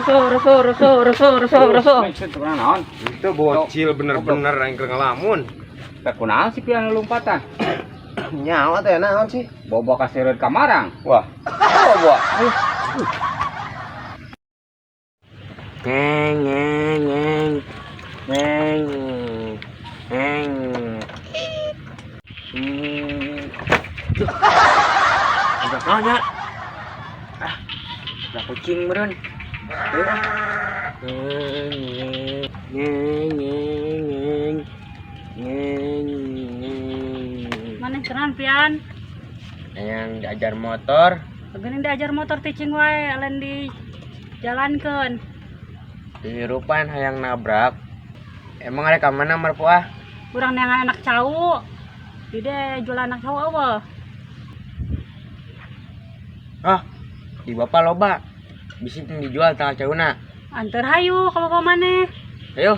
Reso reso reso reso reso reso. Naon? Itu bocil bener-bener aing keur ngalamun. Teh kunaon sih pian lompatan? Nyawa teh naon sih? Bobo ka sereut kamarang. Wah. Bobo. Ngeng ngeng ngeng. Ngeng. Ngeng. Duh. Agak nanya. Ah, ada kucing meureun. Ayo ah. Ngeng ngeng ngeng ngeng. Ngeng ngeng. Mana ceran pian? Yang diajar motor. Geuning diajar motor ticing wae lain dijalankeun. Dihirupan hayang nabrak. Emang ada ka mana marpuah? Urang neangan anak cau. Di de jual anak cau eueuh. Ah, di bapak loba. Bisi dijual tanggal cauna. Anter hayu ka bapak maneh. Ayo.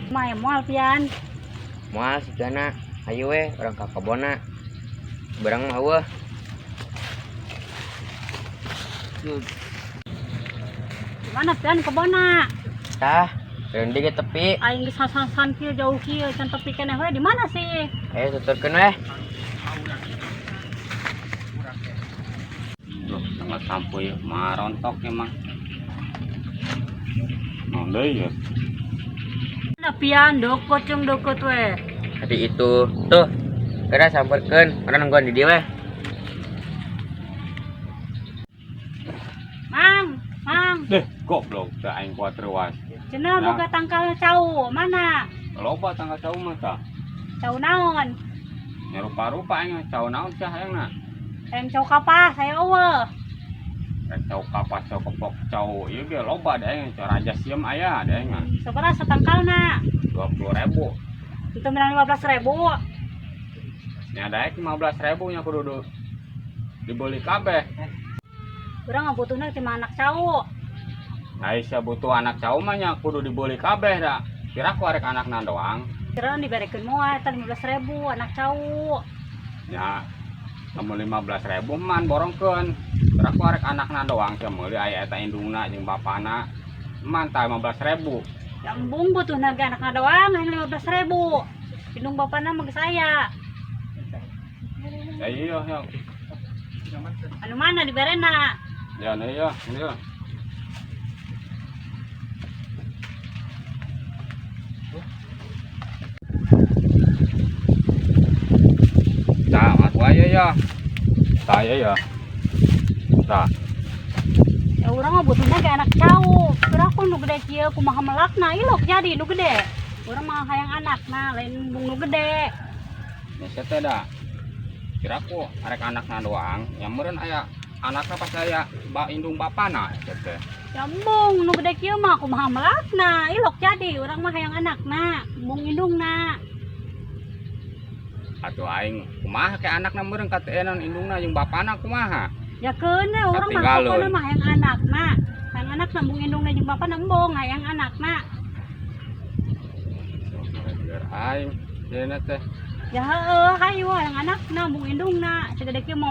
Mah moal pian. Moal sigana. Ayo we urang ka kebonna. Barang mah eueuh. Mana pian kebonna? Tah, reun ge tepi. Aing geus san-san kieu jauh kieu can tepi keneh we di mana sih? Ayo tuturkeun we. Loh, tanggal sampo ya marontok emang. Naon deui ya? Mana pian dokot jeung dokot we. Tadi itu tuh. Kena samperkeun, urang nungguan di dieu we. Mang, mang. Deh, goblok teh aing kuat reuas. Cenah boga tangkal cau, mana? Loba tangkal cau mah tah. Cau naon? Nya rupa-rupa aing cau naon sih hayangna? Hayang cau kapas, saya eueuh. Rek cau kapas, cau kepok, cau ieu ge loba da aing, cau raja siem aya da aing mah. Sabaraha satangkalna? 20.000. Itu menang 15.000. Nya daek 15.000 nya kudu dibeli kabeh. Urang ngabutuhna ti anak cau. Nah, sia butuh anak cau mah nya kudu dibeli kabeh da. Kira ku arek anakna doang. Kira diberekeun moal eta 15.000 anak cau. Nya lamun 15.000 man borongkeun. Kira ku arek anakna doang sia meuli aya eta indungna jeung bapana. Man tah 15.000. Ya embung butuhna ge anakna doang hayang 15.000. Indung bapana mah geus aya. Ya iya ya. Anu mana diberena? Ya iya, iya. Tah, mas wae ya. Tah ya ya. Tah. Ya urang mah butuhna ge anak cau. Kira aku nu gede kieu kumaha melakna ilok jadi nu gede. Urang mah hayang anakna lain embung nu gede. Nya sia teh da. Kira ku arek anakna doang, nya meureun aya anakna pas aya ba indung bapana sia teh. Ya embung nu gede kieu mah kumaha melakna ilok jadi urang mah hayang anakna embung indungna. Atuh aing kumaha ke anakna meureun kateenan indungna jeung bapana kumaha? Ya keun we urang mah pokona mah hayang anakna. Hayang anakna embung indungna jeung bapana embung hayang anakna. Biar aing dieuna teh. Ya heueuh hayu hayang anakna embung indungna sagede kieu mau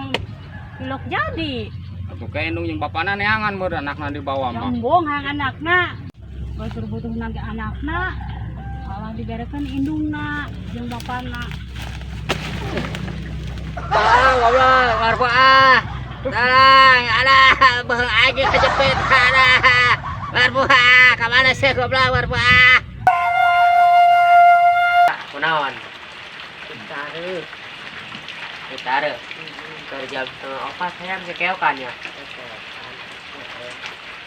ilok jadi. Atuh ke indung jeung bapana neangan meureun anakna dibawa Ya mah. embung hayang anakna. Batur butuhna ge anakna. Malah diberekeun indungna jeung bapana. Tolong goblok, marpuah. Tolong, alah, beuh aja kejepit, alah. Marpuah, ka mana sih goblok marpuah? Kunaon? Taruh. Taruh. Keur jam 3:30 hayang sekeokan ya.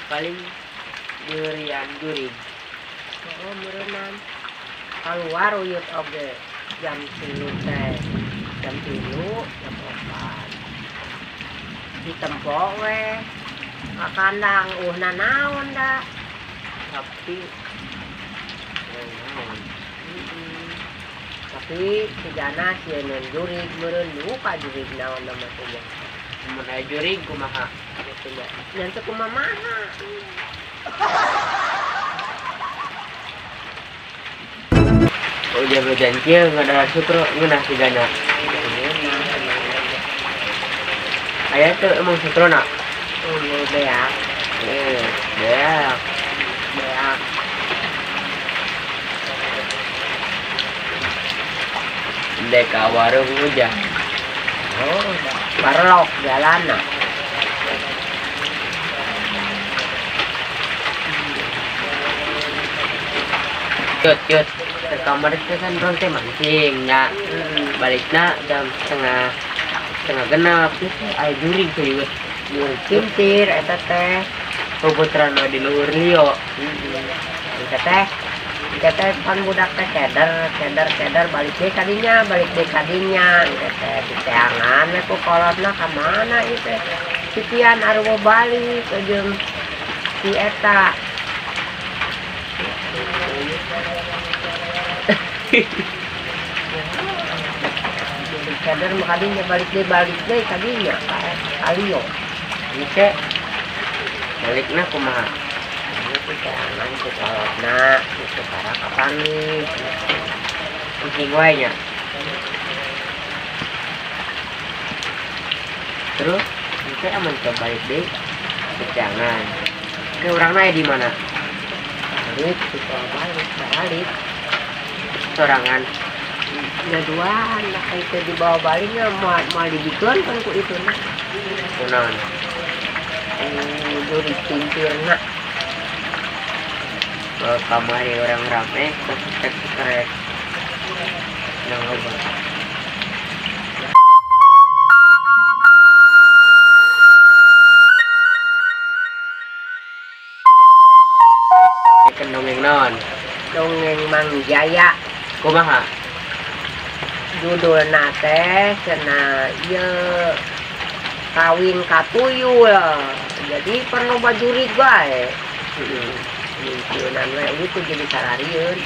Paling durian jurig. Oh, meureunan. Keluar uyut oge jam 3 teh. Jam 3, jam 4. Ditempo we. Ka kandang uhna naon da. Tapi naon? Tapi sigana sieun jurig meureun duka jurig naon nama teh. Mun aya jurig kumaha? Gitu nya. Ngan teu kumamaha. Hujan-hujan kieu ngadahar sutro ngeunah sigana. Aya teu emang sutrona? Oh, beak. Eh, beak. Beak. Dek ka warung hujan. Oh, parlok jalanna. Cut, cut. Ke kamar itu kan orang teh mancing nya. Balikna jam setengah setengah genap terus aya jurig tuh juga. Jurig kintir eta teh. Puputeran mah di luhur Lio. Eta teh eta teh pan budak teh keder keder keder balik deui kadinya balik deui kadinya eta teh diteangan we ku kolotna ka mana ieu teh. Si Pian areueuh balik jeung si eta. Jurig keder mah kadinya balik deui kadinya ka Lio. Ini teh balikna kumaha? Diteangan ku kolotna gitu para kapanggih. Kucing wae nya. Terus itu aman ke balik deui diteangan. Ke urangna aya di mana? Balik, dibawa balik, balik. Sorangan. Nya duaan, nah itu dibawa baliknya mau dibikeun kan ku itu nah. Kunaon? Jurig kintirna. Ke kamari orang rame rek rek nang loba. Ikan dongeng naon? Dongeng Mang Jaya. Kumaha? Judulna teh cenah ieu kawin ka tuyul. Jadi pan loba jurig wae. Heeh. Mimpieunan we gitu jadi sararieun.